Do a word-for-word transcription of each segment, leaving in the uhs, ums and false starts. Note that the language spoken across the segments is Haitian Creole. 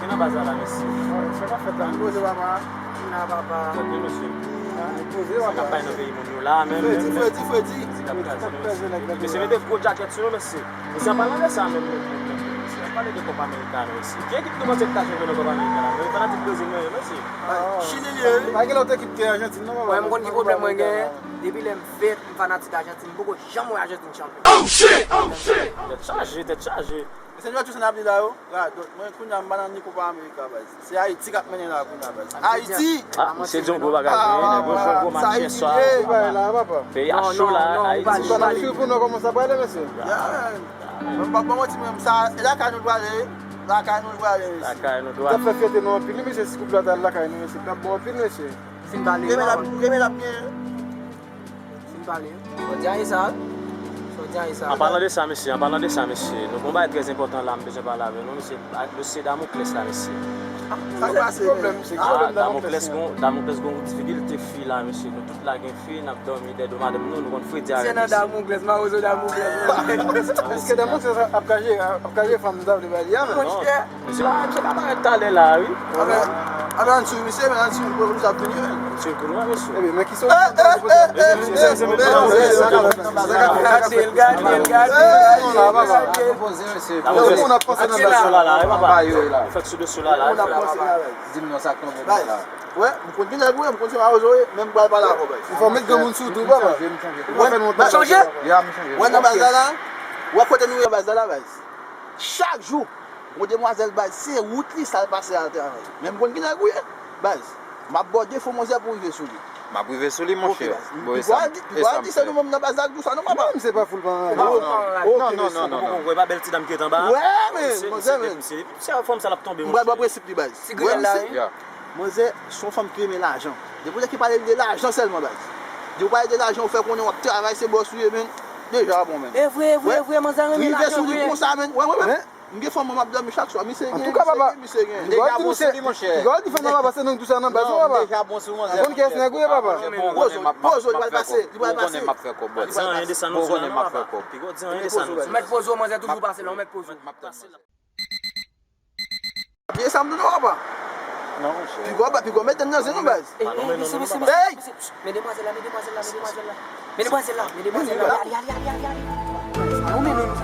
Ki nan baz la la, mesye? Sa k ap fèt la? Poze papa. Ki nan papa? Poze, mesye. Poze papa. Sa k ap bay nan peyi moun yo la, men, men, men. Fredi, fredi. Ti k ap kraze nou, mesye. Mesye, mete gwo djakèt sou nou, mesye. Mesye, an palan de sa menm, menm, menm, menm, mesye, an pale de Copa Americano, mesye. Ki ekip nou panse ki ka jwe nan Copa Americano? Men fanatik Brezil mwen ye, mesye. Chili li ye, wi. Pa gen lòt ekip ke Ajantin, non, papa. Mwen, m konn ki pwoblèm mwen genyen. Depi lè m fèt, m fanatik Ajantin. M poko janm wè Ajantin chanpyon. Tèt chaje, tèt chaje. Se jwè tou sa n ap li la yo. Radòt. Mwen kounye a m pa nan ni Copa America, baz. Se Ayiti k ap mennen la kounye a, baz. Ayiti! Ah, misye di yon gwo bagay, wi. Nèg yo jwe gwo match yè swa. Peyi a cho la, Ayiti. Pandan m swiv pou nou kòman sa prale, mesye. Yeah. Mwen pa ban manti, mwen, sa, e lakay nou prale, wi. Lakay nou prale, mesye. Lakay nou prale. Sa fè fyète nou anpil, wi, mesye, si koup la t al lakay nou, mesye. T ap bon anpil, mesye. Fin pale. Premye l ap, premye l ap byen. Fin pale. Sòti a e sa. Sòti a e sa. An palan de sa, mesye, an palan de sa, mesye, nou gon bagay trè enpòtan la, m bezwen pale avè nou, mesye, dosye Damoklès la, mesye. Sa se pwoblèm, se pwoblèm Damoklès, gon, Damoklès gon difikilte fi la, mesye. Nou tout la gen fi, n ap dòmi dèdo madanm nou, nou konn fredi avèk misye. Se nan Damoklès, mawozo Damoklès. Èske Damoklès ap ka jere, ap ka jere fanm m ta vle ba li a, menm? Monchè. Misye pa, misye pa parèt talè la, wi. Anben, anben, ann swiv misye, men ann swiv pou nou sa vini, men. Ann swiv pou nou, mesye. Ebyen, men ki solisyon pou nou poze? Gade l, gade l, gade l, gade l. Sa va, papa. Poze, mesye. Moun ap panse nan baz la, la, wi, papa. Fèk sou dosye la, la. Di m non sa k tonbe la. Wè, m konn ki nèg ou ye, m konn se mawozo ye, men m pral pale avè w, baz. Fò w met granmoun sou tou, papa. M chanje, m chanje. Ou pa fè nou chanje? Ya, m chanje. Wè, nan baz la, la. Wè kote nou ye nan baz la, la, baz. Chak jou, gon demwazèl, baz, se wout li, sa l pase al travay. Men m konn ki nèg ou ye, baz. M ap ba w defo manzè pou w rive sou li. M ap rive sou li, monchè. Bon, e sa, e sa m fè. Pi w al di se nou menm nan baz la k di w sa, non, papa? Non, misye pa foul pa. Non, non, non, non, non. Ou wè pa bèl ti dam ki ret anba a? Wè, men, manzè, men. Se fanm sa l ap tonbe, monchè. M pral ba w prensip li, baz. Ti grenn la, wi. Manzè, se yon fanm ki renmen lajan. Depi w nèg ki pale li de lajan sèlman, baz. Depi w pale de lajan, ou fè konnen w ap travay, se bòs ou ye, men. Deja bon, men. E vre, e vre, e vre, manzè renmen lajan vre. Rive sou li konsa, men. Wè, wè, wè. M gen fanm mwen m ap dòmi chak swa. Misye gen, misye gen, misye gen. Antouka, papa, deja bon sou li, monchè. Piga w di fè nan papa, se nou k di sa nan baz, non, papa. Deja bon sou manzè, monchè. Ou konn kiyès nèg ou ye, papa? Pozo, pozo, li pral pase, li pral pase. Ou konnen m ap fè kòb, baz. Ou konnen m ap fè kòb. Piga w di anyen de sa non. Ou mèt poze w, manzè toujou pase la, ou mèt poze w. Bliye sa m di w non, papa. Non, monchè. Piga w, piga w mete m nan zen non, baz. Ey, ey, mesye, mesye, mesye, mesye. Men demwazèl la, men demwazèl la, men demwazèl la. Men demwazèl la, men demwazèl la. Ale, ale, ale, ale, ale. Ou menm, menm.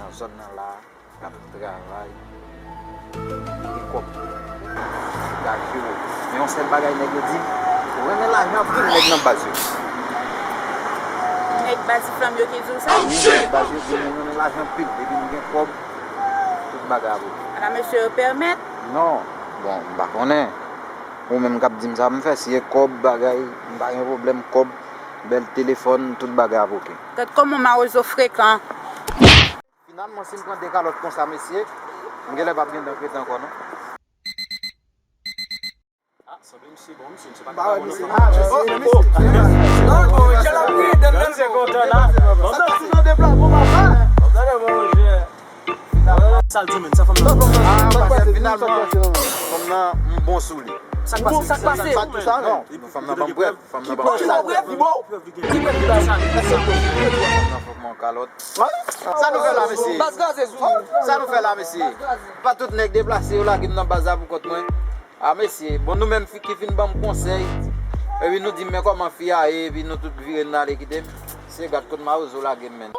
Nan zòn nan la. L ap travay. Li gen kòb. Li ka jere. Men yon sèl bagay nèg yo di, ou renmen lajan anpil nèg nan baz yo. Nèg baz Flanm yo ki di w sa? Wi, nèg baz yo di nou renmen lajan anpil. Depi nou gen kòb, tout bagay ap oke. Ala mesye yo pèmèt? Non. Bon, m pa konnen. Ou menm k ap di m sa pou m fè, si e kòb, bagay, m pa gen pwoblèm, kòb, bèl telefòn, tout bagay ap oke. Gad kòman mawozo frekan. Finalman, si m pran de kalòt konsa, mesye, m genlè p ap gen dan krete ankò, non. Ah, sanble misye bon, misye, misye pa ka bon, non. Ah, mesye, mesye. Non, bon, jan l ap kriye, dan l bon. Misye kontan la. Bon, nan ti nan de pla, bon, papa. Bon, gade, bon, jè. Sa l di, men, sa fanm nan. Ah, pase, finalman, fanm nan, m bon sou li. Sa k pase? Sa k pase? Sa k pase? Non, fanm nan ban m prèv. Fanm nan pa. Ki prèv? Ki prèv? Ki prèv li bay sa? Fanm nan fòk mwen kalòt. Sa nou fè la, mesye? Baz kraze sou nou. Sa nou fè la, mesye? Pa tout nèg deplase yo lage m nan baz la pou kont mwen. A, mesye, bon, nou menm fi ki fin ban m konsèy. Epi nou di m men kòman fi a ye, epi nou tout vire n ale kite m. Se gad kot mawozo lage m, menn.